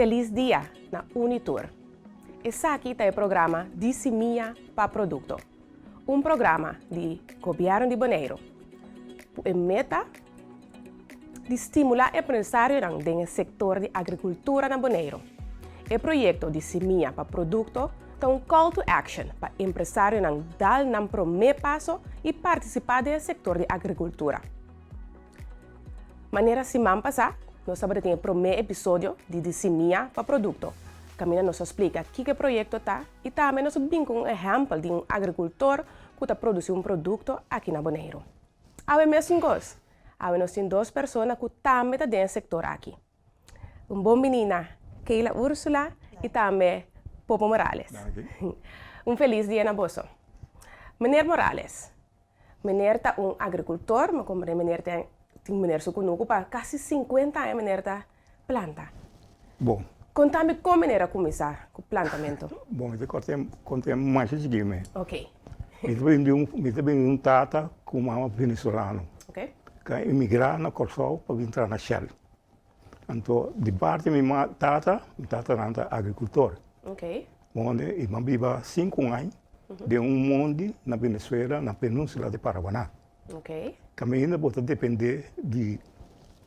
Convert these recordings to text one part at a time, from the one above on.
Felis dia na Unitur. Esaki ta e programa Di Simia pa Produkto, un programa di Gobièrnu di Boneiru ku e meta di stimulá empresarionan den e sektor di agrikultura na Boneiru. E proyekto Di Simia pa Produkto ta un call to action pa empresarionan dal nan promé paso i partisipá den e sektor di agrikultura. Manera siman pasá, nos tabata tin e promé episodio di Di Simia pa Produkto, kaminda nos a splika kiko e proyekto ta i tambe nos a bin ku un ehèmpel di un agrikultor ku ta produsí un produkto aki na Boneiru. Awe mesun kos, awe nos tin dos persona ku tambe ta den e sektor aki. Un bon bini na Keila Ursula i tambe Popo Morales. Un felis dia na boso. Meneer Morales, Meneer ta un agricultor, mi comprende meneer tin tin meneer su cunucu pa casi 50 aña meneer ta planta. Bon. Conta mi con meneer a cuminsa cu plantamento. Bon, mi ta corta conta masha chikí me. Ok. Mi ta bini di un mi ta bini di un tata cu mama venezolano. Ok. Cu a emigra na Corsou pa bin traha na Shell. Anto di parti mi ma tata, mi tatanan ta agricultor. Ok. Monde i m'a biba sinku aña den un mondi na Venezuela na peninsula di Paraguaná. Ok. Kaminda bo ta dependé di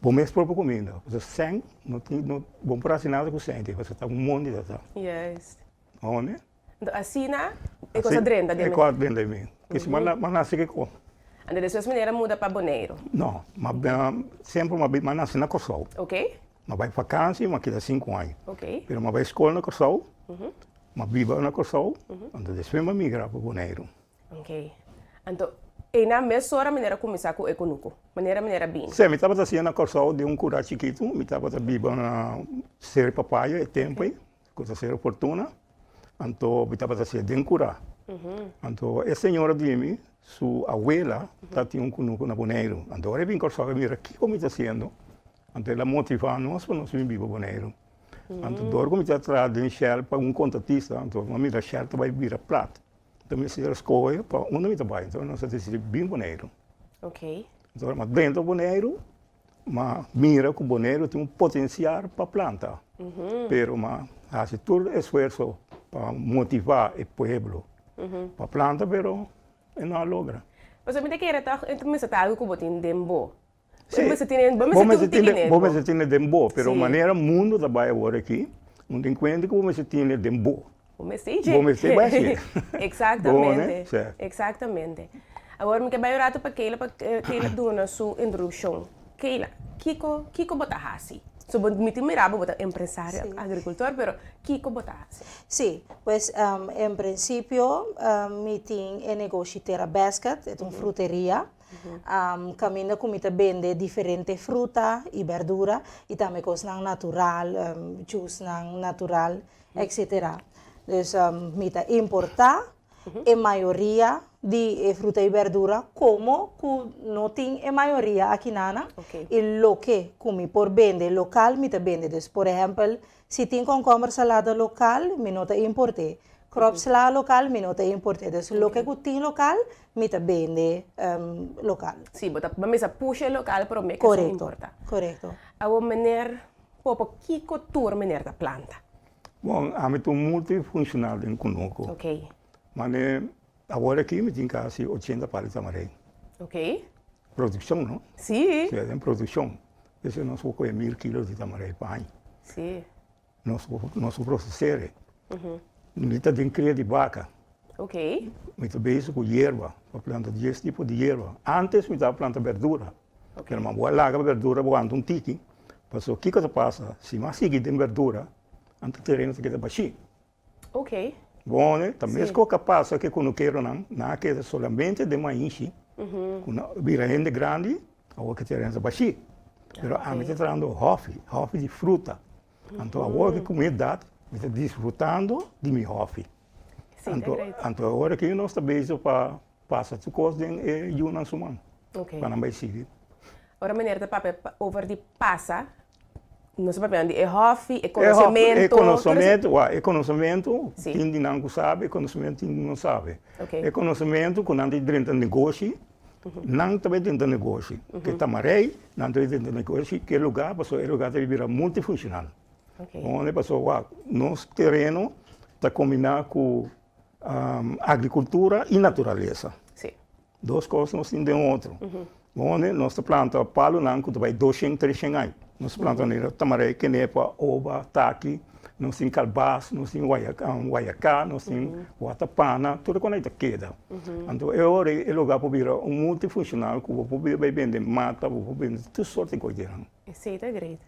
bo mes propio kuminda. Pasobra sèn no tin no bo no por hasi nada ku sèn pasobra ta un mondi ta ta. Juist. Monde. Anto asina e kos a drenta den mi. E kos a drenta den mi. Kesi m'a nase kiko. Anto despues manera muda pa Boneiru. No, m'a semper m'a nase na Kòrsou. Ok. M'a bai vakansi, m'a keda sinku aña. Ok. Pero m'a bai skol na Kòrsou, m'a biba na Kòrsou, anto despues m'a migra pa Boneiru. Ok. Anto einan mesora manera kuminsá ku e kunuku? Manera manera bini? Sí, mi tabata siña na Kòrsou den un kurá chikitu. Mi tabata biba na Seri Papaya e tempu ei, ku ta Seri Fortuna. Anto mi tabata hasié den kurá. Anto e señora di mi, su awela ta tin un kunuku na Boneiru. Anto ora e bin Kòrsou e mira kiko mi ta hasiendo. Anto el a motivá nos pa nos bin biba Boneiru. Anto dor ku mi ta traha den Shell pa un kontratista, anto mi a mira Shell ta bai bira plat. Anto mi mester a skohe pa unda mi ta bai. Anto nos a disidí bin Boneiru. Ok. Anto ora mi a drenta Boneiru, mi a mira ku Boneiru tin un potensial pa planta. Pero mi a hasi tur esfuerso pa motivá e pueblo pa planta, pero e no a logra. Pasobra mi ta kere tòg e ta mester ta algu ku bo tin den bo. Sí. Bo mester tene, bo mester tin un tiki den bo. Bo mester tene den bo, pero manera mundo ta bai awor aki, un tin kuenta ku bo mester tene den bo. Bo mester dje. Bo mester bai hacié. Exactamente. Sí. Exactamente. Awor mi ke bai un rato pa Keila pa Keila duna su introduccion. Keila, kiko, kiko bo ta haci? So bo, mi tin mira bo, bo ta empresario, Sí. agricultor, pero kiko bo ta haci? Sí, pues en principio mi tin e negoshi Terra Basket, e ta un fruteria. Kaminda ku mi ta bende diferente fruta i bèrdura i tambe kosnan natural, jusnan natural, etsetera. Dus mi ta importá e mayoria di e fruta i bèrdura komo ku no tin e mayoria akinana i loke ku mi por bende lokal mi ta bende. Dus por ehèmpel Si tin konkomber salada lokal, mi no ta import'é. Kròp sla lokal, mi no ta import'é. Dus loke ku tin lokal, mi ta bende lokal. Sí, bo ta bo mester pusha e lokal promé ku esei importá. Korekto, korekto. Awor meneer Popo, kiko tur meneer ta planta? Bon, ami ta un multifunshonal den kunuku. Ok. Mane awor aki mi tin kasi ochenta pal di tamarei. Ok. Produkshon, no? Sí. Sí, den produkshon. Esei nos por kohe mil kilos di tamarei pa aña. Sí. Nos por nos por proses'é. Mi ta den kria di baka. Ok. Mi ta bezig ku yerba, pa planta dies tipo di yerba. Antes mi tabata planta berdura. Ok. Pero mi a bo a laga berdura bo wanta un tiki, pasobra kiko ta pasa? Si mi a sigui den berdura, anto tereno ta keda bashí. Ok. Bon, ta mes ku a pasa ku e kunukeronan, nan a keda solamente den maishi, ku nan a bira hende grandi, awor ku tereno ta bashí. Pero ami ta trahando hòfi, hòfi di fruta. Anto awor ku mi edat, mi ta disfrutando di mi hòfi. Anto, anto awor aki nos ta bezig pa Pasa su kos den e yunan su man. Ok. Pa nan bai sigui. Ora meneer ta papia over di pasa, nos ta papiando di e hòfi, e konosementu. E konosementu, wak, e konosementu tin di nan ku sabi, e konosementu tin di no sabi. Ok. E konosementu ku nan ta drenta negoshi, nan ta bai drenta negoshi. Ke tamarei, nan ta bai drenta negoshi, ke lugá, pasobra e lugá ta bai bira multifunshonal. Onde pasobra wak nos tereno ta kombiná ku agrikultura i naturalesa. Dos kos nos tin den otro. Onde nos ta planta palunan ku ta bai doshen, treshen aña. Nos ta planta manera tamarei, kenepa, oba, taki, nos tin kalbas, nos tin wayaká, nos tin watapana, tur e kos ei ta keda. Anto e ora ei e lugá por bira un multifunshonal ku bo por bai bende mata, bo por bende tur sorti kos di nan. Esei ta great.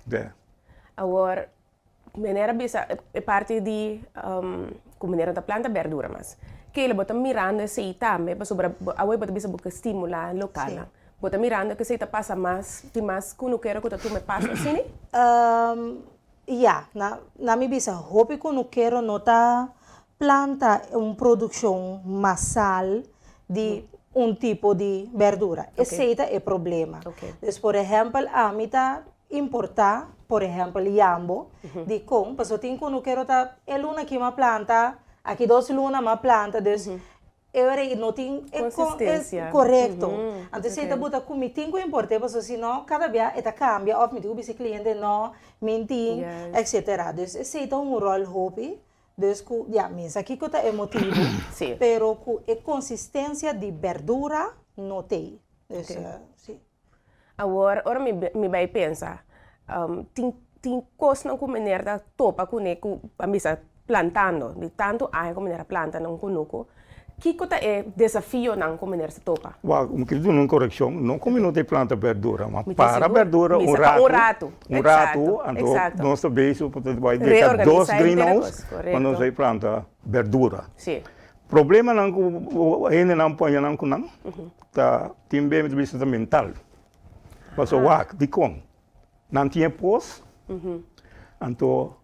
Awor, Meneer a bisa e parti di ku meneer no ta planta berdura mas. Keila, bo ta mirando esei tambe pasobra awe bo ta bisa bo ke stimulá lokalnan. Bo ta mirando ku esei ta pasa mas, tin mas kunukero ku ta tuma e paso asina? Ya, na mi bisa hopi kunukero no ta planta un produkshon masal di un tipo di berdura. Esei ta e problema. Dus por ehèmpel ami ta importá, por ehèmpel yambo, dikon? Pasobra tin kunukero ta e luna aki m'a planta, aki dos luna m'a planta, dus e ora ei no tin e Konsistensia. Korekto. Anto esei ta buta ku mi tin ku import'é pasobra si no kada bia e ta kambia òf mi tin ku bisa e kliente no, mi tin, etsetera. Dus esei ta un ròl hopi Dus ku, ya, mi sa kiko ta e motibu, pero ku e konsistensia di berdura no t'ei. Dus, si. Awor, ora mi mi bai pensa, tin tin kosnan ku meneer ta topa kuné ku a bisa plantando, di tantu aña ku meneer a planta na un kunuku, Kiko ta e desafionan ku meneer sa topa? Wak, mi kere duna un korekshon, no ku mi no ta e planta berdura, ma para berdura un ratu, un ratu, anto nos ta bezig pa ta bai deja dos greenhouse pa nos bai planta berdura. Problemanan ku hendenan poña nan ku nan ta tin be mi ta bisa ta mental, pasobra wak, dikon? Nan tin e pos, anto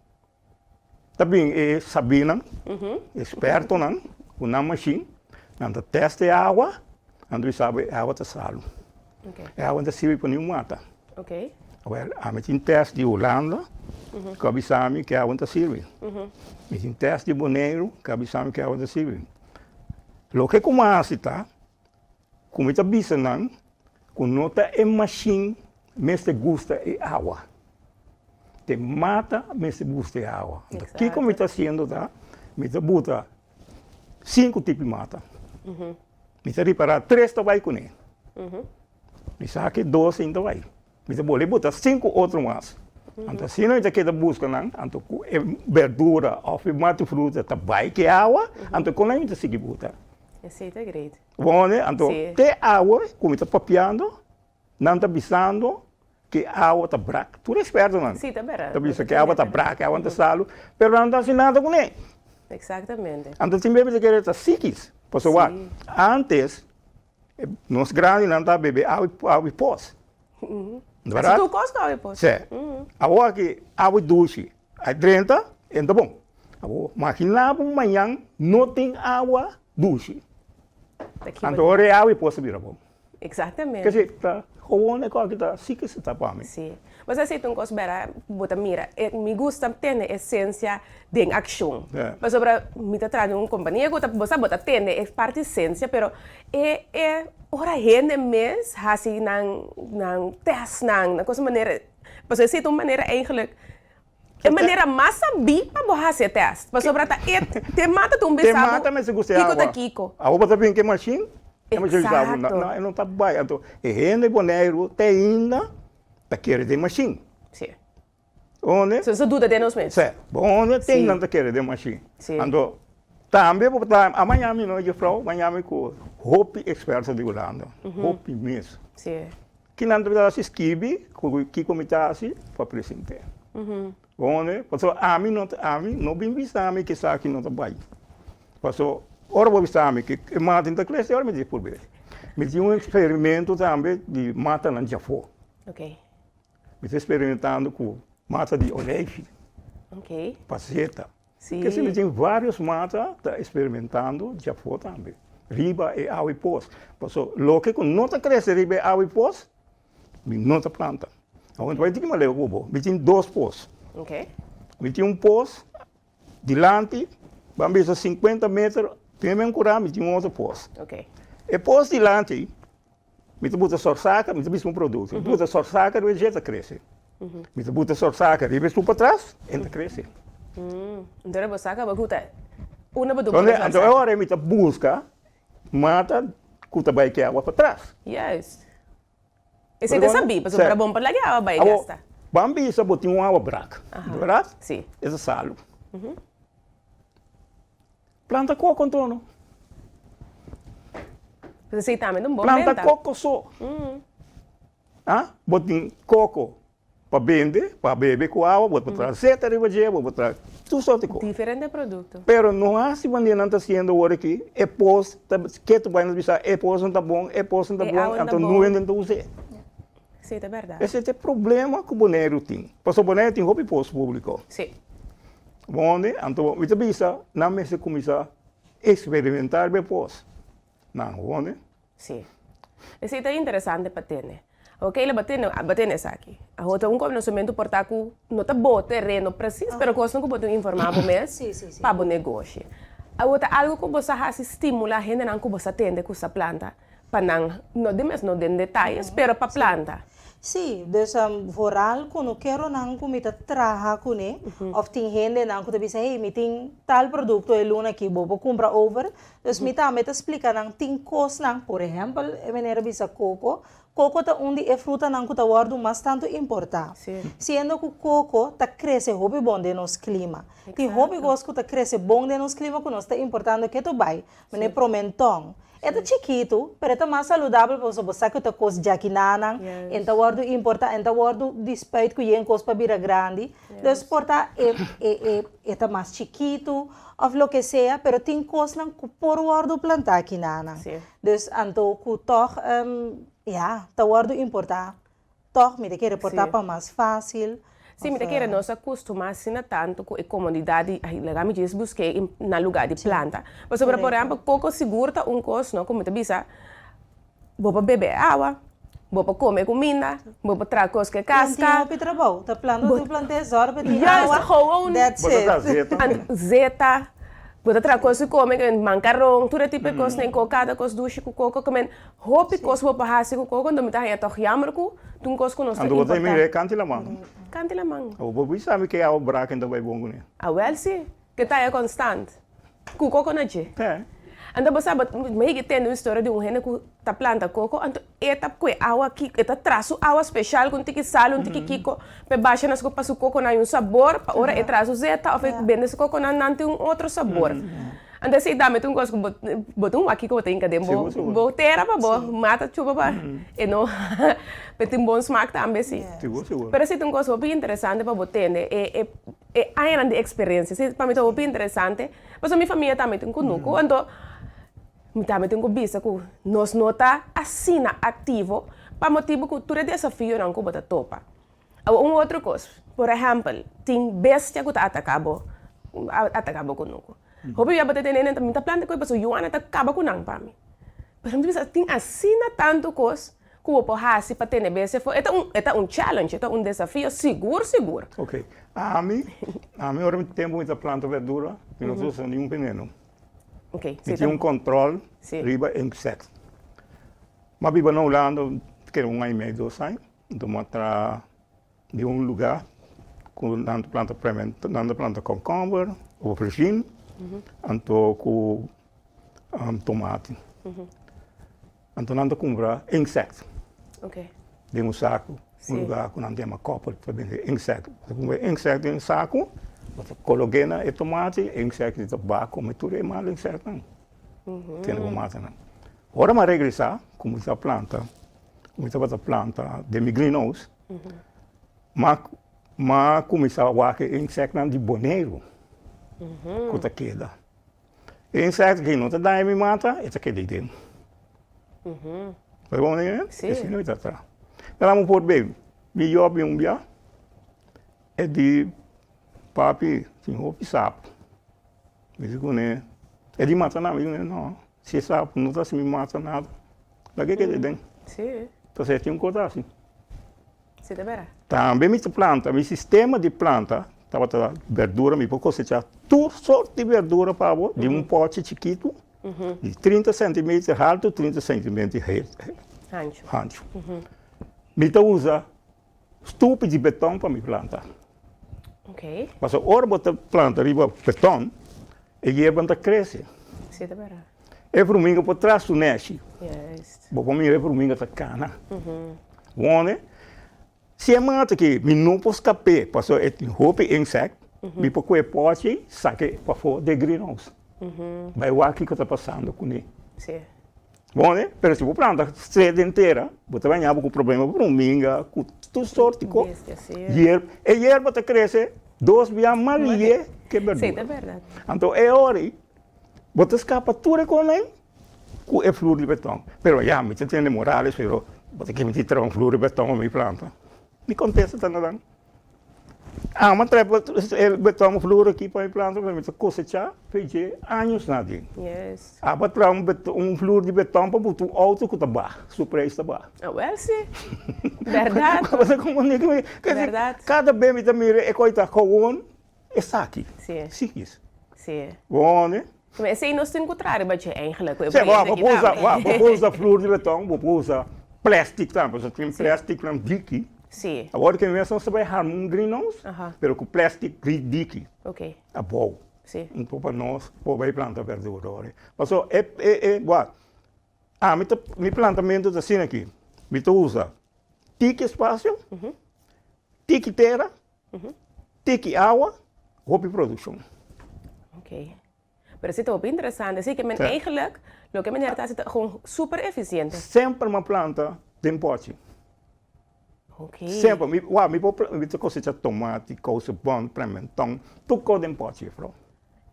Ta bin e sabinan, ekspertonan ku nan mashin, nan ta tèst e awa, nan ta bisa bo e awa ta salu. E awa no ta sirbi pa niun mata. Awel, ami tin tèst di Hulanda ku a bisa mi ku e awa no ta sirbi. Mi tin tèst di Boneiru ku a bisa mi ku e awa ta sirbi. Loke ku mi a hasi ta ku mi ta bisa nan ku no ta e mashin mester gusta e awa. Te mata mester gusta e awa. Anto kiko mi ta hasiendo ta, mi ta buta sinku tipi mata. Mi ta ripará tres ta bai kuné. Mi sa ke dos ainda ta bai. Mi ta bolbe buta sinku otro mas. Anto asina mi ta keda buska nan, anto ku e berdura òf e mata fruta ta bai ku e awa, anto kon nan mi ta sigui buta. Esei ta great. Bo anto te awa ku mi ta papiando Nan ta bisando ke awa ta brak. Tur ekspertonan Sí, ta bèrdat. ta bisa ke awa ta brak, ke awa ta salu, pero nan no ta hasi nada kuné. Eksaktamente. Anto tin bebe ta kere ta sikis. Pasobra wak, antes nos grandinan ta bebe awa awa di pos. Bèrdat? Asi tur kos ku awa di pos. Sí. Awor aki awa dushi a drenta e no ta bon. Awor magina bo mañan no tin awa dushi. Anto ora e awa di pos ta bira bon. Exactamente. Kese ta gewoon e koki ta si ke ta pa mi. Si. Bo sa si ta un kos bera bo ta mira e mi gusta tende esencia den accion. Pasobra mi ta traha den un compania ku ta bo sa bo ta tende e parti esencia pero e e ora hende mes hasi nan nan testnan nan cosa manera pasobra esei ta un manera eigenlijk E manera mas sabí pa bo hasi e tèst, pasobra ta e te mata ta un Te bisa bo mata mester gusta e kiko ta awa. kiko. Awa bo ta bin ku e mashin, e mashin bisa bo, Eksakto. no, e no ta bai. Anto e hende Boneiru te ainda ta kere den mashin. Sí. Onde? So nos ta duda den nos mes. Sí. Bo onde te Sí. ainda ta kere den mashin. Sí. Anto tambe bo ta, a maña mi no, juffrouw, maña mi ku hopi eksperto di Hulanda, hopi mes. Sí. Kinan ta hasi skibi ku kiko mi ta hasi pa present'é. Wonde? Pasobra ami no ta, ami no bin bisa mi ku esaki no ta bai. Pasobra ora bo bisa mi ku e mata no ta krese, ora mi di purbe. Mi tin un eksperimento tambe di matanan djafó. Mi ta eksperimentando ku mata di oleifi, paseta. Kese mi tin varios mata ta eksperimentando djafó tambe riba e awa i pos. Paso loke ku no ta krese riba e awa i pos, mi no ta planta. Awor mi ta bai tiki maleu ku bo. Mi tin dos pos. Mi tin un pos dilanti, ban bisa sinkuenta meter, den men kurá mi tin un otro pos. E pos dilanti mi ta buta sorsaka, mi ta bisa un produkto, mi ta buta sorsaka riba dje ta krese. Mi ta buta sorsaka riba e su patras, e ta krese. Entonces bo sa kaba ku ta unda bo ta buta sorsaka. Anto e ora mi ta buska mata ku ta bai ke awa patras. Juist. Esei ta sabí, pasobra bon pa laga e awa bai gasta. Ban bisa bo tin un awa brak, bèrdat? Si. E ta salu. Planta koko anto no. Esei tambe ta un bon menta. Planta koko so. Ah, bo tin koko pa bende, pa bebe ku awa, bo por traha zeta riba dje, bo por traha tur sorti kos. Diferente produkto. Pero no hasi manera nan ta hasiendo awor aki, e pos ta ketu bai nan ta bisa e pos no ta bon, e pos no ta bon, anto no hende no ta us'é. Sí, ta bèrdat. Esei ta e problema ku Boneiru tin. Pasobra Boneiru tin hopi pos públiko. Sí. Bo hende, anto mi ta bisa nan mester kuminsá eksperimentá riba e pos. Nan hende. Sí. Esei ta interesante pa tene. Ok, lo bo tene, bo tene esaki. Awo ta un konosementu por ta ku no ta bo tereno presis, pero kosnan ku bo tin informá bo mes pa bo negoshi. Awo ta algu ku bo sa hasi stimulá hendenan ku bo sa tende ku sa planta pa nan, no di mes no den detayes, pero pa planta. Sí, dus vooral kunukeronan ku mi ta traha kuné, òf tin hendenan ku ta bisa, hey, mi tin tal produkto e luna aki, bo por kumpra over. Dus mi tambe ta splika nan tin kosnan, por ehèmpel e meneer a bisa koko, koko ta un di e frutanan ku ta wòrdu mas tantu importá. Siendo ku koko ta krese hopi bon den nos klima. Tin hopi kos ku ta krese bon den nos klima ku nos ta importando ketu bai, meneer promentòn. E ta chikitu, pero e ta mas saludabel pasobra bo sa ku ta kos djakinanan, e ta wòrdu importá, e ta wòrdu di spuit ku yen kos pa bira grandi. Dus por ta e e e e ta mas chikitu òf loke sea, pero tin kosnan ku por wòrdu plantá akinanan. Dus anto ku tòg ya, ta wòrdu importá tòg, mi ta kere por ta pa mas fásil. Sí, mi ta kere nos a kustumá asina tantu ku e komodidat di ay laga mi djis busk'é na lugá di planta. Pasobra por ehèmpel koko sigur ta un kos no ku mi ta bisa Bo por bebe awa, bo por come cuminda, bo por traha cos cu e casca. Nan tin hopi trabou, ta planta tur planta e zorg pa tin awa, that's Bo ta it. traha zeta. Zeta, bo ta traha cos cu come, mancaron, tur e tipo e cosnan, cocada, cos dushi cu coco, cu men hopi cos bo por haci cu coco, enton mi ta haña tog jammer cu ta un cos cu nos ta Anto bo ta importa. mira e kanti laman. Kanti laman. Bo por bisa mi ke awa braken ta bai bon cune. Awel si, ke ta e constant. Ku koko na dje. Te. Anto bo sa bo mi yega tende un historia di un hende ku ta planta koko anto e ta kue awa ki e ta traha su awa speshal ku un tiki sal un tiki kiko pa e basha na su pa su kokonan hay un sabor pa ora e traha su zeta of e bende su kokonan nan tin un otro sabor. Anto esei tambe ta un kos ku bo bo ta un wak kiko bo ta hinka den bo bo tera pa bo mata chupa pa e no pa e tin bon smak tambe si. Pero esei ta un kos hopi interesante pa bo tende e e E añanan di experiencia si pa mi ta hopi interesante pasobra mi famia tambe tin kunuku anto mi tambe tin ku bisa ku nos no ta asina aktivo pa motibu ku tur e desafionan ku bo ta topa. Awor un otro kos por ehèmpel tin bestia ku ta ataka bo ataka bo kunuku hopi bia bo ta tende mi ta planta koe pasobra yuana ta kaba ku nan pa mi pero mi ta bisa tin asina tantu kos Ku bo por hasi pa tene bestia for? E ta un, e ta un challenge, e ta un desafio sigur sigur. Ok. Ami, ami ora mi tempu mi ta planta verdura, mi no ta usa niun veneno. Ok, Mi si tin ta. un control Si. riba insect. Mi a biba na Hulanda kere un aña y medio, dos aña, enton mi a traha di un lugar ku nan ta planta premen, nan ta planta cucumber, aubergine, anto ku tomati. Anto nan ta kumpra insect den un saku, un lugar ku nan ta yama koppel pa bende insect. Bo ta kumpra insect den un saku, bo ta kolog'é na e tomati, e insect ta ba kome tur e mal insectnan, tene bo mata nan. Ora mi a regresá ku mi ta planta, ku mi tabata planta den mi greenhouse, mi a kuminsá wak e insectnan di Boneiru ku ta keda. E insecto ki no ta daña mi mata, e ta keda ei den. Bo bon den? Sí. Asina mi ta traha. Pero amo por bei, mi yobi un bia, e di, Papi, tin hopi sapo. Mi di kuné, e di mata nan? Mi di kuné, no, si e sapo no ta hasi mi mata nada, laga e keda ei den. Sí. Entonces e tin un kos asi. Si ta bera. Tambe mi ta planta, mi sistema di planta tabata berdura, mi por cosecha tur sort di berdura pa bo di un pochi chikitu di 30 centimeter haltu, 30 centimeter Hanchu. hanchu. Mi ta usa. Stupi di beton pa mi planta. Pasobra ora bo ta planta riba beton, e yerba no ta krese. Sí, ta bèrdat. E vruminga por tras su nèshi. Bo por mira e vruminga ta kana. Wone, si e mata aki mi no por skap'é pasobra e tin hopi insèkt, mi por kohe pòchi sak'é pafó den greenhouse. Bai wak kiko ta pasando kuné. Bon, pero si bo planta straight den tera, bo ta baña bo ku problema ku bruminga, ku tur sort di kos. Yerba, e yerba ta krese dos bia mas lihe ke berdura. Anto e ora ei, bo ta skapa tur e kosnan ku e flur di beton. Pero ya, mi ta tende Morales, pero bo ta kere mi traha un flur di beton pa mi planta? Mi kontesta ta nan. Ama trae e beton flur aki pa mi planta mi ta kosechá p'e años na den. Aba traha un un flur di beton pa buta un outo ku ta baha, su preis ta baha. Awel si, bèrdat. Bo ta komprendé ku mi? Bèrdat. Kada be mi ta mira e kos ta gewoon esaki. Si. Sikis. Si. Bon. Ma esei nos tin ku traha riba dje eigenlijk ku e Si, proyekto bo aki por usa, tambe. bo por usa flur di beton, bo por usa plastic tambe, pasobra tin plasticnan diki. Si. Awor ke mes nos ta bai harma un greenhouse, pero ku plastic diki Ok. abou. Si. Anto pa nos por bai planta berdura ora. Pasobra e e e wak, ami ta mi plantamentu ta asina aki, mi ta usa tiki espasio, tiki tera, tiki awa, hopi produkshon. Ok. Pero si ta hopi interesante. Si ke men eigenlijk loke meneer ta hasi ta gewoon super eficiente. Semper mi a planta den pochi. Ok. Semper. Mi, wou, mi por mi ta cosecha tomati, kousebon, prementon, tur kos den pochi, juffrouw.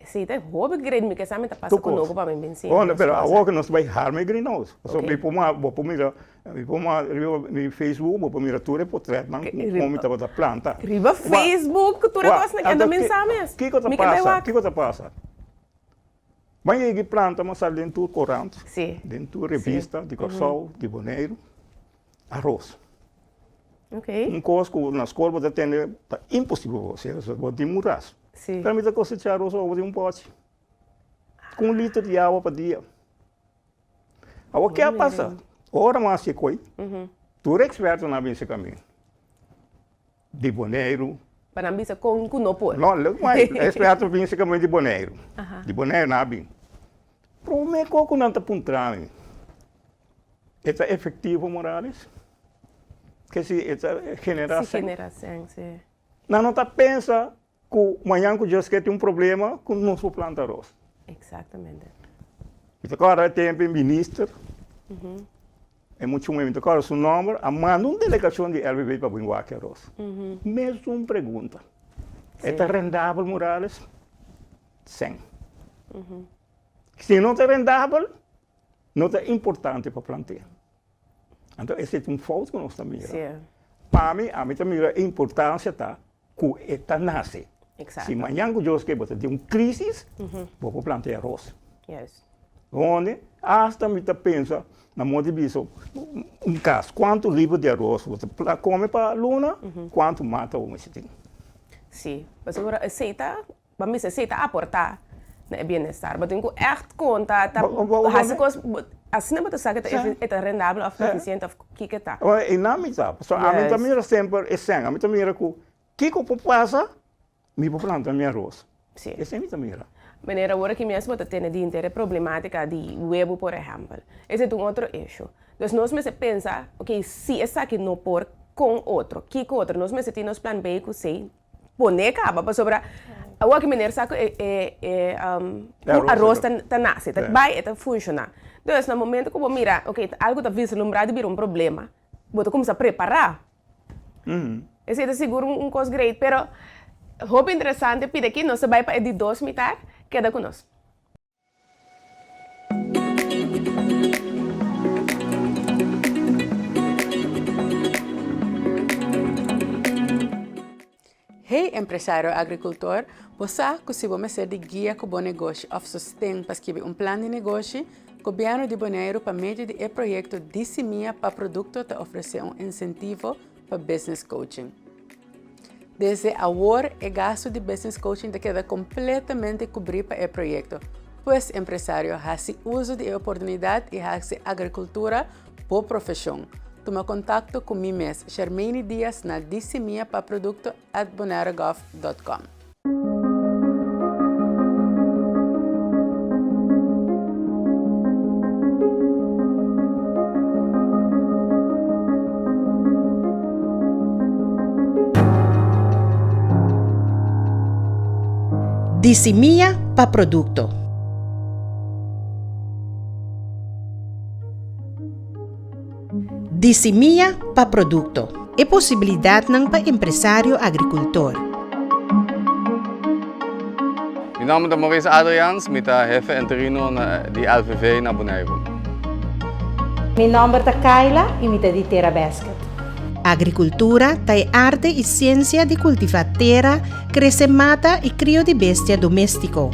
Si ta hopi great mi ke sa mi ta pasa Tur kos. kunuku pa mi bin siña Bon, nos pero cosa. awor ke nos ta bai harma e greenhouse. Pasobra Ok. mi por ma, bo por mira, mi por ma riba mi Facebook, bo por mira tur e potretnan Ke ku riba kon mi tabata planta. Riba Wak, Facebook tur e wak, kosnan ke anto ando min ke sa mes. kiko ta Mi ke bai pasa? wak. Kiko ta pasa? Ban yega e planta mas sali den tur korant, Si. den tur Si. revista di Kòrsou, di Boneiru, aros. Ok. Un kos ku na skol bo ta tende ta imposibel pa bo hasi, pasobra bo tin muras. Si. Pero mi ta kosechá aros awo den un pòchi, ku un liter di awa pa dia. Awor ke a pasa? Ora mi a hasi e koi, tur ekspertonan a binse ku mi, di Boneiru. Pa nan bisa kon ku no por. No, luk mai, eksperto binse ku mi di Boneiru. Di Boneiru nan a bin. Promé kos ku nan ta puntra mi, E ta efectivo Morales? Ke si e ta genera Si sen? genera sen, si. Nan no ta pensa ku mañan ku Dios ke tin un problema ku nos por planta aros. Exactamente. Mi ta kòrda e tempu e minister, e muchu mi ta kòrda su nòmber, a manda un delegashon di LVV pa bin wak e aros. Mesun pregunta. E ta rendabel Morales? Sen. Si no ta rendabel, No ta importante pa plantea. Anto esei ta un fout ku nos ta mira. Pa mi, ami ta mira e importansia ta ku e ta nase. Si mañan ku Dios ke bo ta den un krisis, bo por plantea aros. Ronde, asta mi ta pensa na modo di bisa un kas, kuantu libra di aros bo ta kome pa luna, kuantu mata bo mester tin. Si, pasobra esei ta Bo mester esei ta aportá na e bienestar. Bo tin ku ègt konta, ta hasi kos, asina bo ta sa ku e ta rendabel òf efisiente òf kiko ta. E nan mi sa. Pasobra ami ta mira semper e sèn. Ami ta mira ku kiko por pasa, mi por planta mi aros. Esei mi ta mira. Manera awor aki mes bo ta tene di henter e problematica di webu por ehèmpel. Esei ta un otro issue. Dus nos mester pensa, oke, si esaki no por, kon otro? Kiko otro? Nos mester tin nos plan B ku C. Pone kaba pasobra awor ki meneer sa ku e e e ku aros ta ta nase ta bai e ta funshoná. Dus na momento ku bo mira oke algu ta vislumbrá di bira un problema bo ta kuminsá prepará. Esei ta sigur un kos great pero hopi interesante pidi aki nos ta bai pa e di dos mitar keda ku nos. Hey empresario agricultor, bo sa cu si bo mester di guia cu bo negoshi of sosten pa skibi un plan di negoshi, Gobierno di Boneiru pa medio di e proyecto Di Simia pa Producto ta ofrece un incentivo pa business coaching. Desde awor e gastu di business coaching ta keda kompletamente kubrí pa e proyekto. Pues empresario, hasi uso di e oportunidat i hasi agrikultura bo profeshon. tuma kontakto ku mi mes, Shermaine Diaz na disimiapaproducto at bonairogov dot com. Di simia pa produkto. Di simia pa produkto. E posibilidatnan pa empresario agrikultor. Mi nòmber ta Maurice Adriaans, mi ta hefe interino di LVV na Boneiru. Mi nòmber ta Kayla i mi ta di Tera Basket. Agrikultura ta e arte i siensia di kultivá tera, krese mata i krio di bestia doméstiko.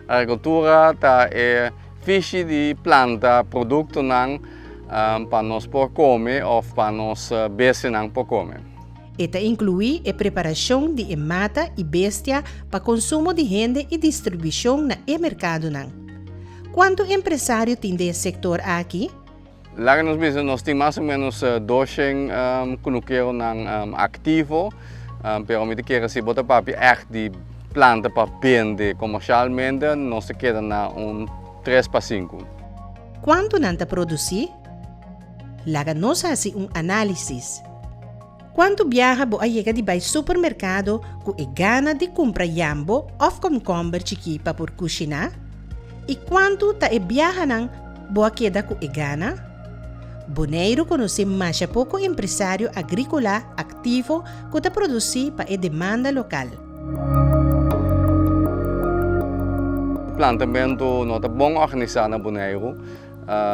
Agrikultura ta e fishi di planta produktonan pa nos por kome òf pa nos bestianan por kome. E ta inkluí e preparashon di e mata i bestia pa konsumo di hende i distribushon na e merkadonan. Kuantu empresario tin den e sektor aki? Laga nos bisa nos tin mas o menos doshen kunukeronan aktivo, pero mi ta kere si bo ta papia ègt di planta pa bende komershalmente nos ta keda na un tres pa sinku. Kuantu nan ta produsí? Laga nos hasi un análisis. Kuantu biaha bo a yega di bai supermerkado ku e gana di kumpra yambo òf komkomber chikí pa por kushiná? I kuantu ta e biahanan bo a keda ku e gana? Boneiru konosé masha poko empresario agríkola aktivo ku ta produsí pa e demanda lokal. Plantamentu no ta bon organisá na Boneiru.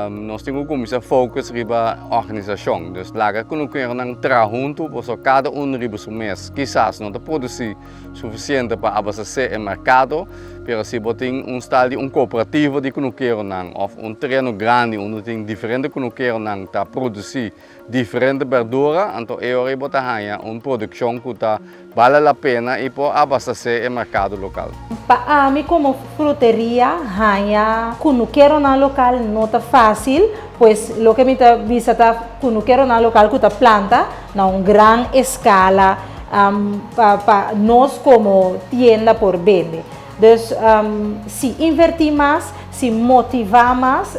Nos tin ku kuminsá focus riba organisashon. Dus laga kunukeronan traha huntu pasobra kada un riba su mes kisas no ta produsí sufisiente pa abastesé e merkado, pero si bo tin un stal di un kooperativo di kunukeronan òf un tereno grandi unda tin diferente kunukeronan ta produsí Diferente berdura, anto e ora ei bo ta haña un produkshon ku ta bale la pena i por abastesé e merkado lokal. Pa ami komo fruteria haña kunukeronan lokal no ta fásil, pues loke mi ta bisa ta kunukeronan lokal ku ta planta na un gran eskala pa pa nos komo tienda por bende. Dus si invertí mas, si motivá mas,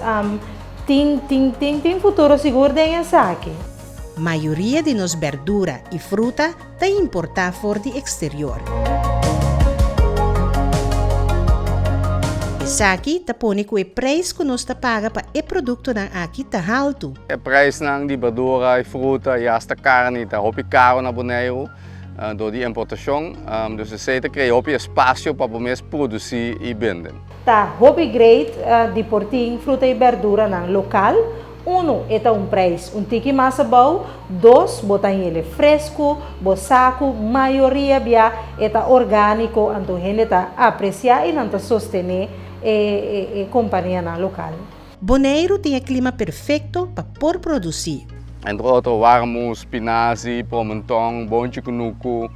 Tin, tin, tin, tin futuro sigur den esaki. Mayoria di nos berdura i fruta ta importá for di eksterior. Esaki ta pone ku e preis ku nos ta paga pa e produktonan aki ta haltu. E preisnan di berdura i fruta i asta karni ta hopi karu na Boneiru dor di importashon, dus esei ta krea hopi espasio pa bo mes produsí i bende. Ta hopi great di por tin fruta y berduranan local. Uno, e ta un prijs un tiki mas abou. Dos, bo ta hele fresco, bo sa cu mayoria bia e ta organico, anto hende ta aprecia y nan ta sostene e e companianan local. Boneiru tin e klima perfekto pa por produsí. Entre otro warmu, spinazi, promenton, bonchi kunuku,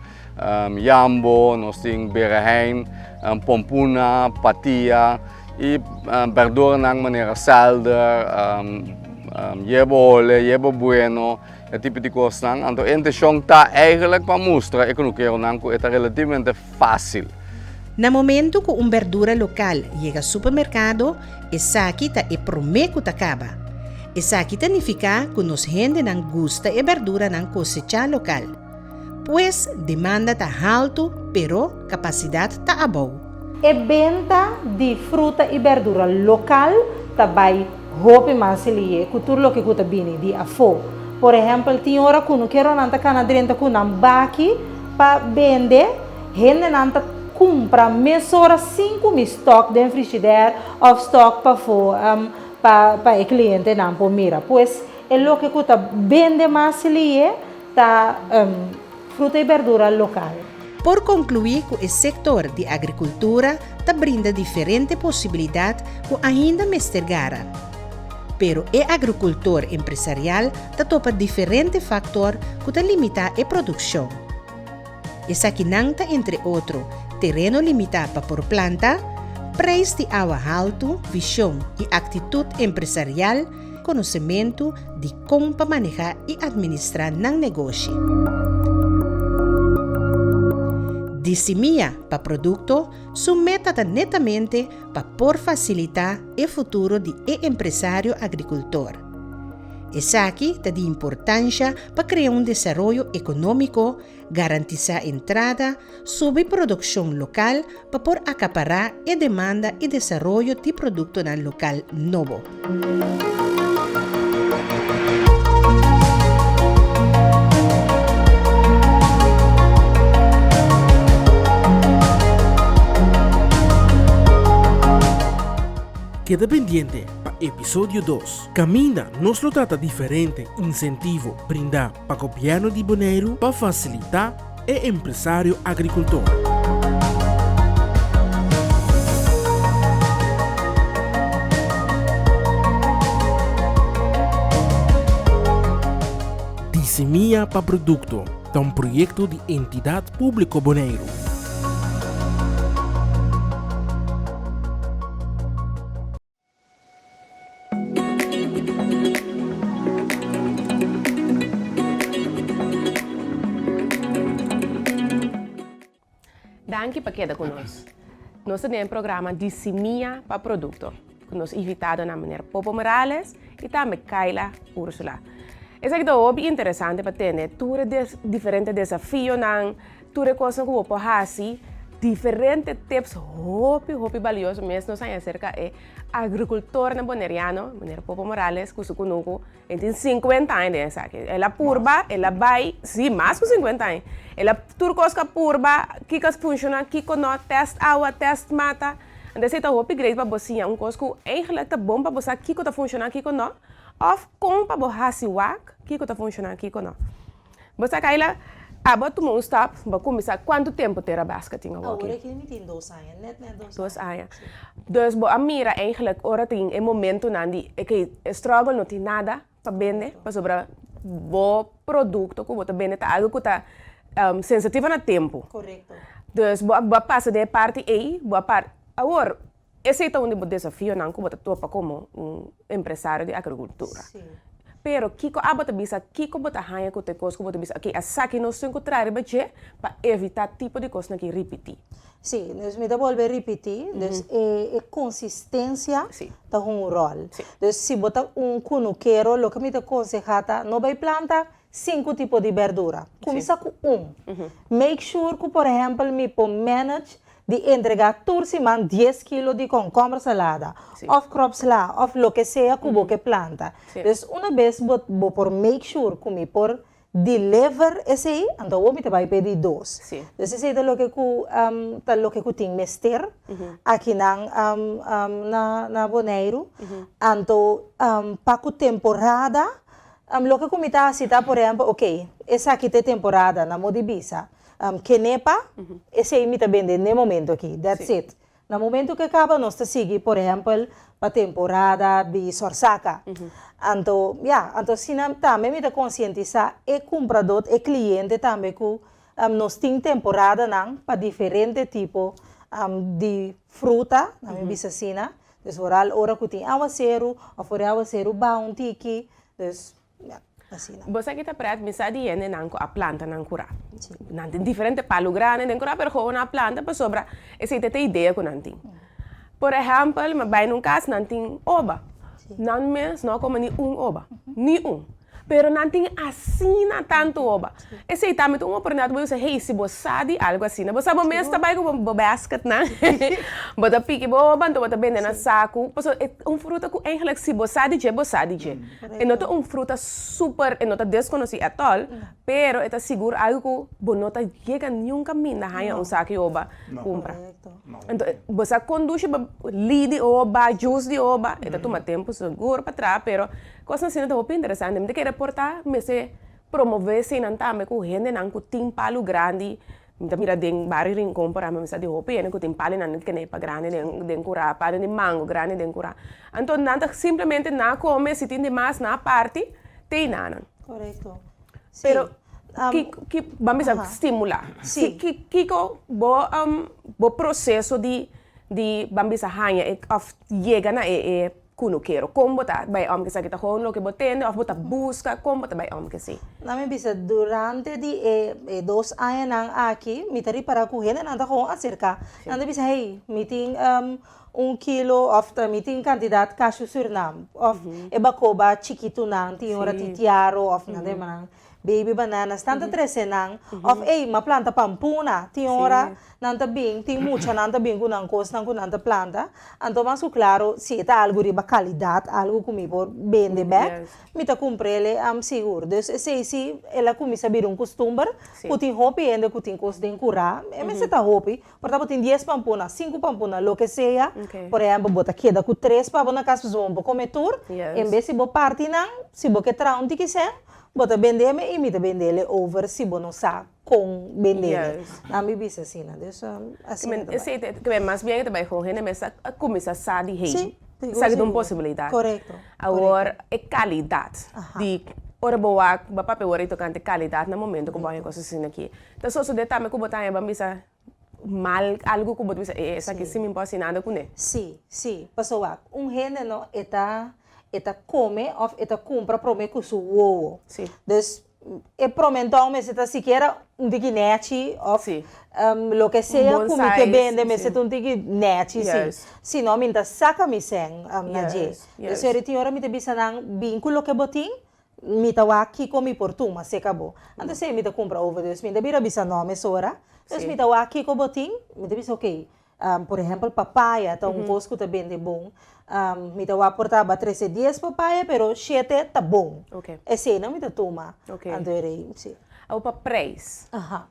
Yambo, nos tin berehein, pompuna, patia i berduranan manera sèlder, yerba hole, yerba bueno, e tipo di kosnan. Anto e inteshon ta eigentlik pa mustra e kunukeronan ku e ta relativamente fásil. Na momento ku un berdura lokal yega supermerkado, esaki ta e promé ku ta kaba. Esaki ta nifiká ku nos hendenan gusta e berduranan kosechá lokal. Pues demanda ta haltu pero kapasidat ta abou. E benta di fruta i berdura lokal ta bai hopi mas liye ku tur loke ku ta bini di afó. Por ehèmpel tin ora ku nukeronan ta kana drenta ku nan baki pa bende, hendenan ta kumpra mesora sin ku mi stòk den frishidèr òf stòk pafó pa pa e klientenan por mira. Pues e loke ku ta bende mas liye Ta fruta i berdura lokal. Por konkluí ku e sektor di agrikultura ta brinda diferente posibilidat ku ainda mester gara. Pero e agrikultor empresarial ta topa diferente faktor ku ta limitá e produkshon. Esakinan ta entre otro tereno limitá pa por planta, preis di awa haltu, vishon i aktitut empresarial, konosementu di kon pa manehá i administrá nan negoshi. Di simia pa produkto, su meta ta netamente pa por fasilitá e futuro di e empresario agrikultor. Esaki ta di importansha pa krea un desaroyo ekonómiko, garantisá entrada, subi produkshon lokal pa por akapará e demanda i desaroyo di produktonan lokal nobo. Keda pendiente pa episodio dos, kaminda nos lo trata diferente insentivo brindá pa gobièrnu di Boneiru pa fasilitá e empresario agrikultor. Di Simia pa Produkto ta un proyekto di Entidat Públiko Boneiru. Danki pa keda ku nos. Nos ta den e programa Di Simia pa Produkto ku nos invitadonan Meneer Popo Morales i tambe Kayla Ursula. Esaki ta hopi interesante pa tende tur e diferente desafionan, Tur e kosnan ku bo por hasi, diferente tips hopi hopi balioso mes nos haña serka e agrikultornan boneriano, meneer Popo Morales ku su kunuku, e tin sinkuenta aña den esaki. El a purba, el a bai, si, mas ku sinkuenta aña. El a tur kos ku a purba, kiko a funshoná, kiko no, tèst awa, tèst mata. Anto esei ta hopi great pa bo siña un kos ku eigentlik ta bon pa bo sa kiko ta funshoná, kiko no, òf kon pa bo hasi wak kiko ta funshoná, kiko no. Bo sa Kayla, abo a tuma un stap, bo a kuminsá kuantu tempu Terra Basket tin awoki? Awor aki mi tin dos aña, net net dos aña. Dos aña. Dus bo a mira eigenlijk ora tin e momentunan di oké, e struggle no tin nada pa bende, pasobra bo produkto ku bo ta bende ta algu ku ta sensitivo na tempu. Korekto. Dus bo a pasa den e parti ei, bo a par, awor Esei ta un di bo desafionan ku bo ta topa komo un empresario di agrikultura. Pero kiko abo ta bisa, kiko bo ta haña ku ta e kos ku bo ta bisa, oke, esaki nos tin ku traha riba dje pa evitá tipo di kosnan ki ripití? Sí, dus mi ta bolbe ripití, dus e e konsistensia ta hunga un ròl. Dus si bo ta un kunukero, loke mi ta konsehá ta no bai planta sinku tipo di berdura. Kuminsá ku un. Make sure ku por ehèmpel mi por manage di entregá tur siman dies kilo di kònkòmber salada òf kròpsla òf loke sea ku bo ke planta. Dus una bes bo bo por make sure ku mi por deliver esei, anto awor mi ta bai p'e di dos. Dus esei ta loke ku ta loke ku tin mester akinan na na Boneiru. Anto pa ku temporada Loke ku mi ta hasi ta, por ehèmpel, oke, esaki ta e temporada, na mo di bisa, kenepa, esei mi ta bende n'e momento aki, that's it. Na momento ku e kaba nos ta sigui, por ehèmpel, pa temporada di sòrsaka. Anto, ya, anto asina tambe mi ta konsientisá e kumpradó, e kliente tambe ku nos tin temporadanan pa diferente tipo di fruta, na mi bisa asina. Dus vooral ora ku tin awaseru òf ora e awaseru baha un tiki, dus ya, asina. Bo sa ki ta pret? Mi sa di hendenan ku a planta nan kurá. Nan tin diferente palu grandi den kurá, pero gewoon nan a planta pasobra esei ta e idea ku nan tin. Por ehèmpel, mi a bai na un kas, nan tin oba. Nan mes no a kome ni un oba, ni un. Pero nan tin asina tantu oba. Esei tambe ta un oportunidat bo bisa, hey, si bo sa di algu asina, bo sa bo mes ta bai ku bo basketnan, bo ta piki bo oba, anto bo ta bende na saku. Pasobra e un fruta ku eigenlijk si bo sa di dje, bo sa di dje. E no ta un fruta super, e no ta deskonosí at all, pero e ta sigur algu ku bo no ta yega niun kaminda haña un saki oba kumpra. Anto bo sa kondushi bo li di oba, juice di oba, e ta tuma tempu sigur pa traha, pero Kosnan asina ta hopi interesante. Mi ta kere por ta mester promove eseinan tambe ku hendenan ku tin palu grandi. Mi ta mira den bario Rincon por ehempel mi sa di hopi hende ku tin palunan di kenepa grandi den den kurá, palu di mango grandi den kurá. Anto nan ta simplemente nan a kome, si tin di mas nan a parti te enanan. Korekto. Si. Pero ki ki ban bisa stimulá. Si. Ki kiko bo bo proseso di di ban bisa haña òf yega na e e. Kunukero. Kon bo ta bai om ku esaki? Ta gewoon loke bo tende òf bo ta buska? Kon bo ta bai om ku esei? Nan mi bisa durante di e e dos añanan aki mi ta ripará ku hendenan ta gewoon aserká. Nan ta bisa hey mi tin un kilo òf ta mi tin kantidat kashu Surnam òf e bakoba chikitunan tin ora tin tiaro òf nan ta yama nan Baby bananas nan ta trece nan of ey m'a planta pampuna tin ora nan ta bin tin muchanan ta bin cu nan cosnan cu nan ta planta anto mas cu claro si e ta algo riba calidad algo cu mi por bende bek mi ta cumprele sigur dus esey si el a cuminsa bira un custumber cu tin hopi hende cu tin cos den cura e mester ta hopi por ta bo tin dies pampuna cinco pampuna loke sea por ehempel bo ta keda cu tres pa bo na cas pasobra bo no por come tur en bes si bo parti nan si bo ke traha un tiki cen Bo ta bendé mi i mi ta bendele over si bo no sa kon bendele. Nan mi bisa asina. Dus asina ta bai. Ke men mas bien ta bai kon hende mester a kuminsá sa di hey esaki ta un posibilidat. Korekto. Awor e kalidat di ora bo wak bo a papia awor tokante kalidat na momento ku bo haña kos asina aki. Ta sosodé tambe ku bo ta haña bo a bisa mal algu ku bo ta bisa e esaki si mi por hasi nada kuné. Sí, sí. Pasobra wak, un hende no e ta e ta kome òf e ta kumpra promé ku su wowo. Sí. Dus e promé enton mester ta sikiera un tiki nèchi òf Sí. loke sea Bon ku mi ke size, bende mester sí. ta un tiki nèchi, sí. Juist. Si no mi ta saka mi sèn na dje. Juist, Dus juist. eri tin ora mi ta bisa nan bin ku loke bo tin, Mi ta wak kiko mi por tuma seka bo. Anto esei mi ta kumpra over dus mi ta bira bisa no mesora. Dus mi ta wak kiko bo tin, mi ta bisa ok, por ehempel papaya ta un kos ku ta bende bon. Mi ta wak por ta ba trese dies papaya pero shete ta bon. Eseinan mi ta tuma. Anto e rei si. Awor pa preis,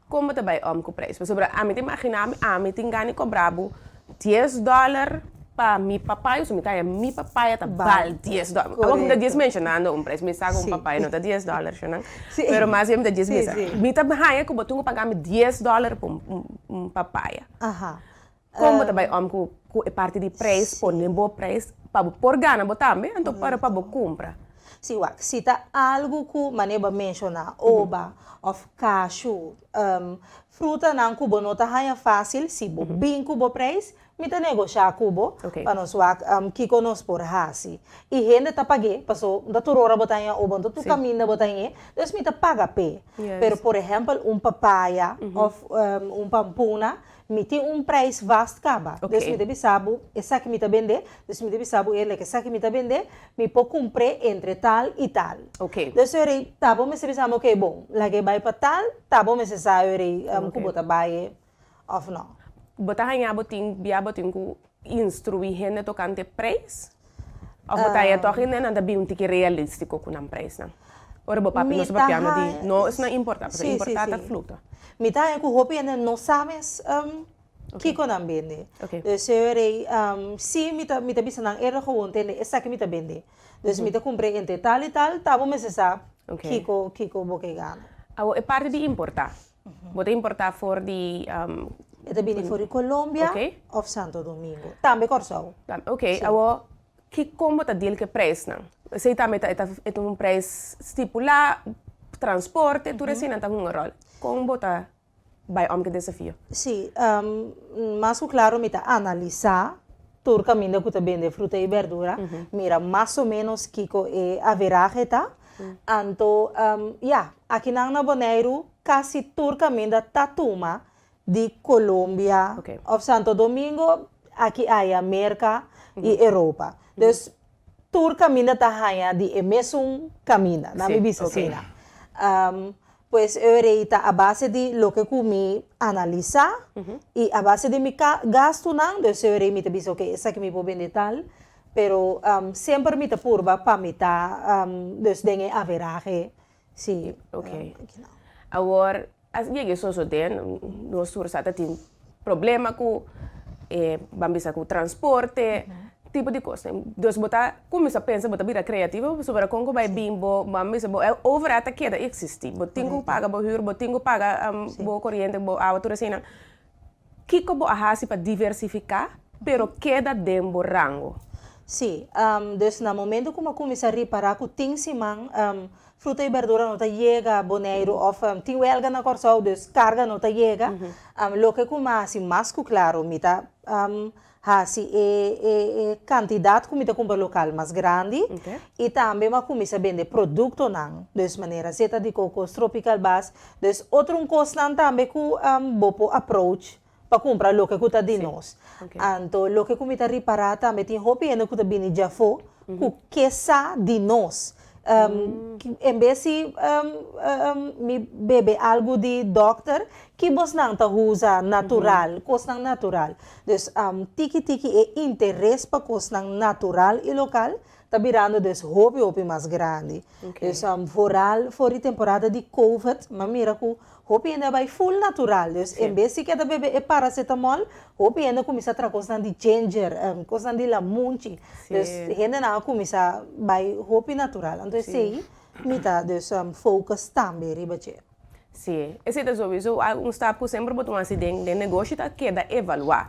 kon bo ta bai om ku preis? Pasobra ami ta imagina mi, ami tin gana di kobra bo dies dòler pa mi papaya, pasobra mi ta haña mi papaya ta bal dies dòler. Awor mi ta djis menshonando un preis, mi sa ku un papaya no ta dies dòler shonnan, pero mas bien mi ta djis bisa, mi ta haña ku bo tin ku paga mi dies dòler pa un papaya. Kon bo ta bai om ku ku e parti di preis, pone bo preis pa bo por gana bo tambe, anto para pa bo kumpra. Si wak, si ta algu ku manera bo a menshoná, oba òf kashu, frutanan ku bo no ta haña fásil, si bo bin ku bo preis, mi ta negoshá ku bo pa nos wak kiko nos por hasi. I hende ta pag'é, paso no ta tur ora bo ta haña oba, no ta tur kaminda bo ta hañ'é, dus mi ta paga p'e. Pero por ehèmpel un papaya òf un pampuna, Mi tin un prijs vast kaba. Dus mi ta bisa bo esaki mi ta bende, dus mi ta bisa bo eerlijk esaki mi ta bende, mi por kumpr'é entre tal i tal. Dus e rei ta bo mester bisa mi oke bon, lag'é bai pa tal, ta bo mester sa e rei ku bo ta bai e òf no. Bo ta haña bo tin bia bo tin ku instruí hende tokante prijs? Òf bo ta haña tòg hende nan ta bin un tiki realístiko ku nan prijsnan? Ora bo papia, nos ta papiando di no esnan importá, pasobra importá ta fluta. Mi ta haña ku hopi hende no sa mes kiko nan bende. Dus e ora ei, si mi ta mi ta bisa nan ere gewoon tende esaki mi ta bende. Dus mi ta kumpr'é entre tal i tal, ta bo mester sa kiko kiko bo ke gana. Awor e parti di importá, bo ta importá for di. E ta bini for di Colombia òf Santo Domingo, tambe Kòrsou. Oke, awor Ki kon bo ta deal ku e preisnan? Esei tambe ta e ta un preis stipulá, transporte, tur eseinan ta hunga ròl. Kon bo ta bai om ku e desafio? Sí, mas ku klaro mi ta analisá tur kaminda ku ta bende fruta i bèrdura, mira mas o ménos kiko e averahe ta. Anto, ya, akinan na Boneiru kasi tur kaminda ta tuma di Colombia of Santo Domingo aki aya Merca y Europa. Dus tur caminda ta haya di e mesun caminda, nan mi bisa asina. Pues e rei ta a base di loke cu mi analisa y a base di mi gastunan, dus e rei mi ta bisa ok esaki mi por bende tal, pero semper mi ta purba pa mi ta dus den e averahe si. Awor A yega e sosodé, nos tur sa ta tin problema ku e ban bisa ku transporte, tipo di kos. Dus bo ta kuminsá pensa, bo ta bira kreativo pasobra kon ku bai bin bo ban bisa bo overheid ta keda eksistí. Bo tin ku paga bo hür, bo tin ku paga bo koriente, bo awa, tur eseinan. Kiko bo a hasi pa diversifiká pero keda den bo rango? Sí, dus na momento ku mi a kuminsá ripará ku tin siman fruta i berdura no ta yega Boneiru òf tin wèlga na Kòrsou dus karga no ta yega, loke ku mi a hasi mas ku klaro mi ta. hasi e e e kantidat ku mi ta kumpra lokal mas grandi i tambe mi a kuminsá bende produktonan, dus manera zeta di koko, stropi kalbas, dus otro un kosnan tambe ku bo por approach pa kumpra loke ku ta di nos. Anto loke ku mi ta ripará tambe tin hopi hende ku ta bini djafó ku ke sa di nos. En bes si mi bebe algu di dòkter, ki bosnan ta usa natural, kosnan natural. Dus tiki tiki e interes pa kosnan natural i lokal ta birando dus hopi hopi mas grandi. Dus vooral for di temporada di covid mi a mira ku hopi hende a bai full natural. Dus en bes di keda bebe e paracetamol, hopi hende a kuminsá traha kosnan di ginger, kosnan di lamunchi. Dus hendenan a kuminsá bai hopi natural. Anto esei mi ta dus focus tambe riba dje. Sí, esei ta sowieso un stap ku semper bo tuma hasi den den negoshi ta keda evaluá.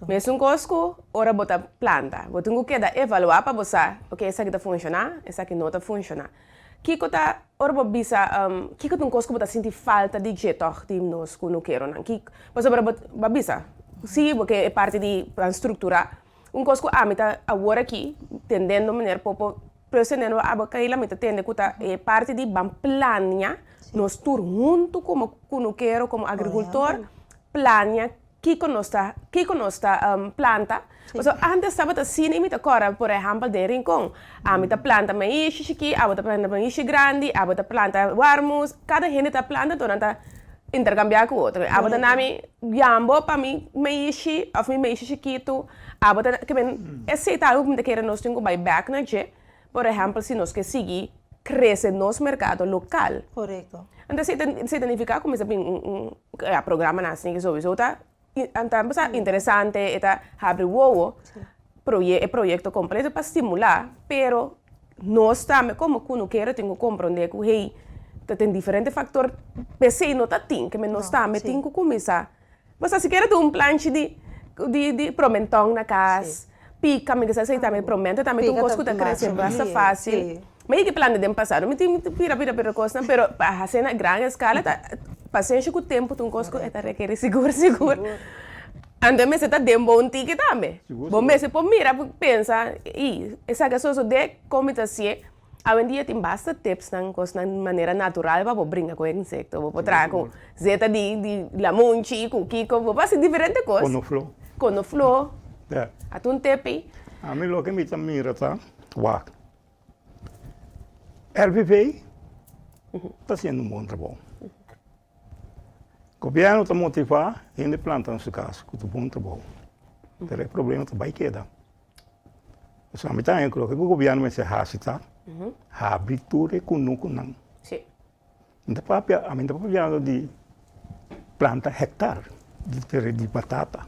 Mesun kos ku ora bo ta planta, bo tin ku keda evaluá pa bo sa, oke esaki ta funshoná, esaki no ta funshoná. Kiko ta ora bo bisa kiko ta un kos ku bo ta sinti falta di dje tòg di nos kunukeronan? Kiko pasobra bo bo a bisa sí bo ke e parti di plan strukturá. Un kos ku ami ta awor aki tendendo meneer Popo presenendo abo Kayla mi ta tende ku ta e parti di ban plania nos tur huntu komo kunukero komo agrikultor plania kiko nos ta kiko nos ta planta pasobra antes tabata asina i mi ta kòrda por ehèmpel den Rincon ami ta planta maishi chikí abo ta planta maishi grandi abo ta planta warmus kada hende ta planta anto nan ta interkambiá ku otro abo ta nami yambo pa mi maishi òf mi maishi chikitu abo ta ke men esei ta algu ku mi ta kere nos tin ku bai bèk na dje por ehèmpel si nos ke sigui krese nos merkado lokal. Korekto. Anto esei ta esei ta nifiká ku mester bin un un ya programanan asina ke souiso ta ta bisa interesante e ta habri wowo proye e proyekto kompleto pa stimulá pero nos tambe komo kunukero tin ku komprondé ku hey ta tin diferente faktor p'esei no ta tin ke men nos tambe tin ku kuminsá Bo sa sikiera tin un planchi di di di promentòn na kas, pika mi kisa esei tambe promento tambe ta un kos ku ta krese basta fásil. Mi a yega planta den pasado mi tin pira pira pira kosnan pero pa hasi na gran eskala ta pasenshi ku tempu ta un kos ku e ta rekerí sigur sigur. Anto e mester ta den bo un tiki tambe. Bo mester por mira pensa i esaki a sosodé kon mi ta hasié. Awendia tin basta tipsnan, kosnan manera natural pa bo bringa ku e insekto. Bo por traha ku zeta di di lamunchi, ku kiko, bo por hasi diferente kos. Konofló. Konofló. Ya. Atun tepi. Ami loke mi ta mira ta, wak, RVV ta hasiendo un bon trabou. Gobièrnu ta motivá hende planta na su kas ku ta bon trabou, pero e problema ta bai keda. Pasobra mi ta haña ku loke ku gobièrnu mester hasi ta habri tur e kunukunan. Mi ta papia, ami ta papiando di planta hèktar di tere di batata.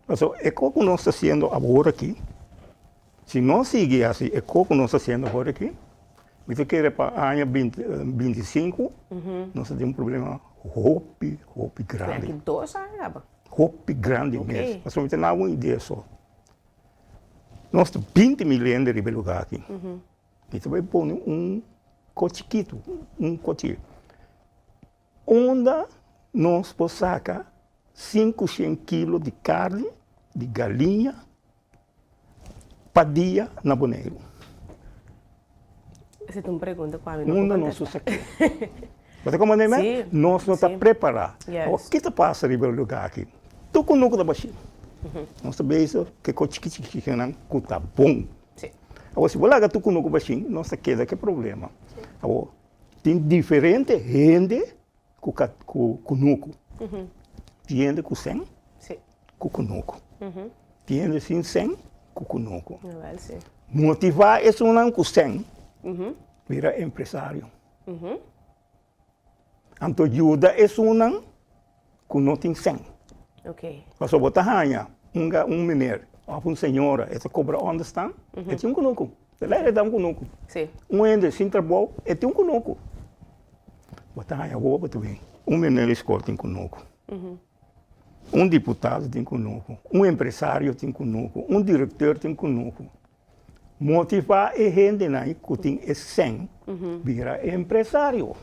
Pasobra e kos ku nos ta hasiendo awor aki, si nos sigui hasi e kos ku nos ta hasiendo awor aki, Mi ta kere pa aña binti binti sinku nos ta tin un problema hopi hopi grandi. Aki dos aña kaba. Hopi grandi mes. Pasobra mi ta na un idea so. Nos ta 20.000 hende riba e lugar aki. Mi ta bai pone un kos chikitu, un kos chikitu. Unda nos por saka 500 kilo di karni di galiña pa dia na Boneiru? Esa ta un pregunta ku ami no por Unda nos kontestá. ta sak'é? Bo ta komprendé mi? Sí, Nos no ta sí. prepará. Yes. Awor, ki ta pasa riba e lugá aki? Tur kunuku ta bashí. Nos ta bezig ku e kos chiki chiki chikinan ku ta bon. Sí. Awor, si bo laga tur kunuku bashí, nos ta keda ku e problema. Awor, tin diferente hende ku ka ku kunuku. Tin hende ku sèn ku kunuku. Tin hende sin sèn ku kunuku. Motivá esunnan ku sèn bira empresario. Anto yuda esunnan ku no tin sèn. Pasobra bo ta haña un un meneer òf un señora e ta kobra ònderstan, e tin un kunuku. E lei ta da un kunuku. Un hende sin trabou e tin un kunuku. Bo ta haña hopi ta bin. Un meneer di skol tin kunuku. Un diputado tin kunuku. Un empresario tin kunuku. Un direkteur tin kunuku. Motivá e hendenan ku tin e sèn bira empresario.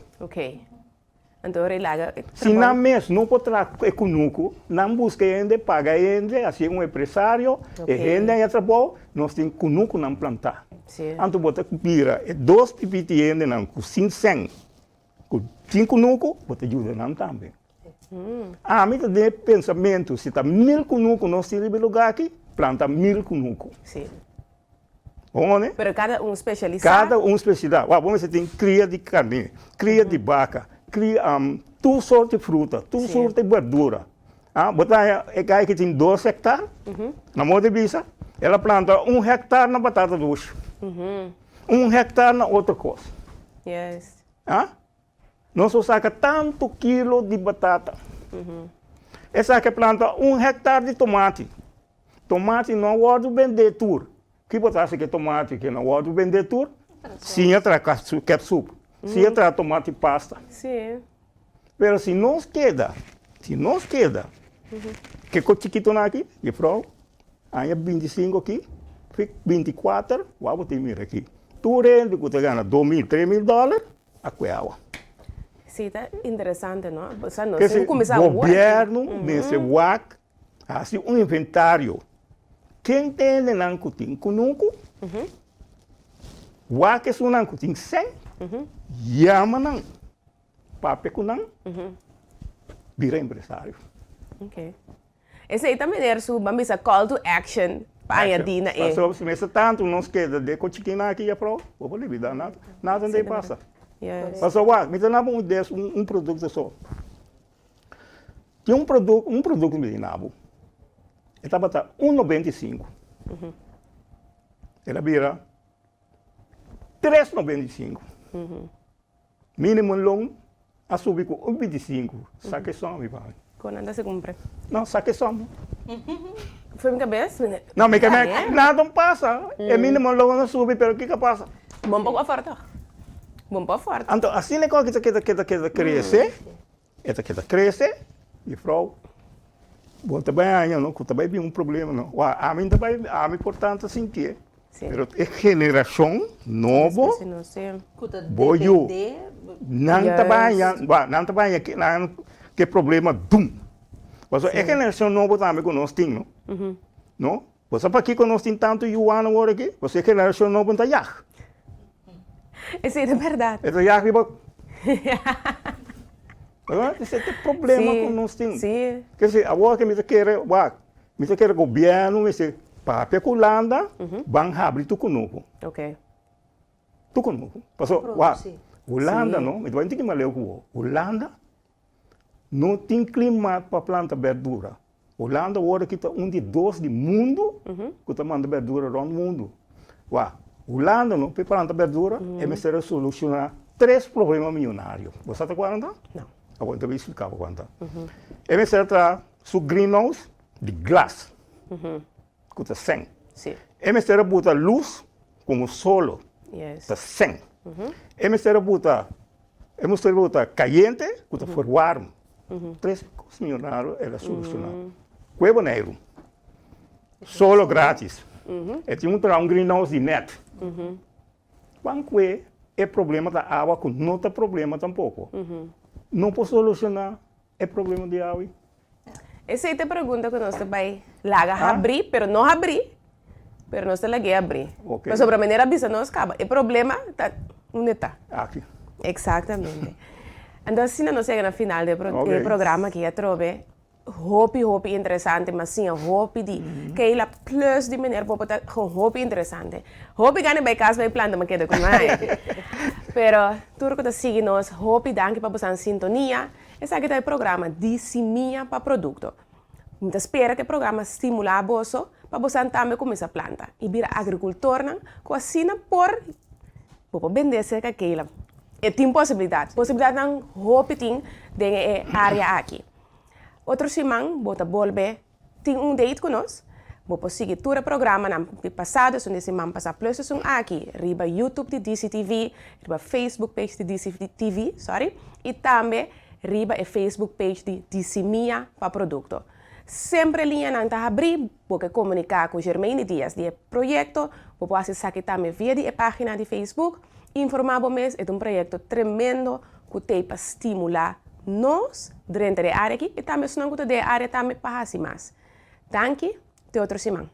Anto ora e laga e Si trabou. nan mes no por traha e kunuku, nan buska e hende, paga e hende, hasi un empresario, e hende haña trabou, nos tin kunukunan plantá. Anto bo ta bira e dos pipiti hendenan ku sin sèn, ku tin kunuku, bo ta yuda nan tambe. Ami ta den e pensamentu, si ta mil kunuku nos tin riba e lugá aki, planta mil kunuku. Bon, Pero kada un spesialisá. Kada un spesialisá. Wak, bo mester tin kria di karné, kria di baka, kria tur sort di fruta, tur sort di berdura. Ah, bo ta haña e kai ki tin dos hektar, na modo di bisa, el a planta un hektar na batata dushi, un hektar na otro kos. Ah, nos por saka tantu kilo di batata. Esaki a planta un hektar di tomati. Tomati no a wòrdu bendé tur. Ki bo ta hasi ku e tomati ku no a wòrdu bendé tur? Siña traha kètsup, siña traha tomati pasta. Pero si nos keda, si nos keda ku e kos chikitonan aki, jefrou, aña bintisinku aki, bintikuater, wou bo tin mira aki. Tur hende ku ta gana 2000, 3000 dòler a kue awa. Sí, ta interesante, no? Osea, nos tin ku kuminsá wak. Gobièrnu mester wak Hasi un inventario. Ken ta hendenan ku tin kunuku? Wak esunnan ku tin sèn, yama nan, papia ku nan, bira empresario. Ok. Esei ta meneer su, ban bisa, call to action pa añadí na e. Pasobra si mester tantu nos keda den ku chikinan aki ya prou, bo por libidá nada. Nada no ta pasa. Pasobra wak, mi ta naba un des un produkto so. Tin un produk, un produkto mi di nabo, e tabata un 95. El a bira tres 95. Minimum loan a subi ku un 25. Sa ke som mi papi. Kon nan ta se kumpra? No, sa ke som. Foi mi kabes? No, mi kabes, nada no pasa. E minimum loan a subi, pero kiko a pasa? Bon poko afòrt tòg. Bon poko afòrt. Anto asina e kos ta keda keda keda krese. E ta keda krese, jufrou, bo ta bai haña no ku ta bai bin un problema no. Wak, ami no ta bai, ami por tanto sintié, pero e generashon nobo, bo yu, nan ta bai haña, wak, nan ta bai haña nan ke problema dum. Pasobra e generashon nobo tambe ku nos tin no, no, Bo sa pakiko nos tin tantu yuana awor aki? Pasobra e generashon nobo no ta yag. Esei ta bèrdat. E ta yag riba. Esei ta e problema ku nos tin. Kese awor ke mi ta kere wak, mi ta kere gobièrnu mester papia ku Hulanda ban habri tur kunuku. Tur kunuku. Pasobra wak, Hulanda no, mi ta bai un tiki mas leu ku bo, Hulanda no tin klima pa planta bèrdura. Hulanda awor aki ta un di dos di mundu ku ta manda berdura rònt mundu. Wak, Hulanda no por planta berdura, e mester a solushoná tres problema miyonario. Bo sa ta kua nan ta? No. Awor mi ta bin splika bo kua nan ta. E mester a traha su greenhouse di glas, ku ta sèn. E mester a buta lus komo solo, ta sèn. E mester a buta E mester bo ta kayente ku ta forwarm. Tres kos miyonario el a solushoná. Kue Boneiru, solo gratis. E tin un traha un greenhouse di net. Ban kue e problema ta awa ku no ta problema tampoko. No por solushoná e problema di awa. Esei ta e pregunta ku nos ta bai laga habrí, pero no habrí, pero nos ta lag'é habrí. Pasobra manera a bisa nos kaba, e problema ta unda e ta. Aki. Eksaktamente. Anto asina nos yega na final di e programa aki atrobe. Hopi, hopi interesante, mi a siña hopi di Keila plus di meneer Popo ta gewoon hopi interesante. Hopi gana bai kas bai planta mi a keda ku mai. Pero tur ku ta sigui nos, hopi danki pa boso sintonia. Esaki ta e programa di Simia pa Produkto. Mi ta spera ku e programa stimulá boso pa bosan tambe kuminsá planta i bira agrikultornan ku asina por bo por bendé serka Keila. E tin posibilidat. Posibilidatnan hopi tin den e área aki. Otro siman bo ta bolbe Tin un date ku nos? Bo por sigui tur e programanan di pasado, esun di siman pasá plus esun aki, riba YouTube di DCTV, riba Facebook page di DCTV, sorry, i tambe riba e Facebook page di Disimia pa Produkto. Semper e liñanan ta habrí, bo ke komuniká ku Germaine Diaz di e proyekto, bo por hasi esaki tambe via di e página di Facebook. Informá bo mes, e ta un proyekto tremendo ku t'ei pa stimulá. Nos drenta den e área aki i tambe esnan ku ta den e área tambe pa hasi mas. Danki, te otro siman.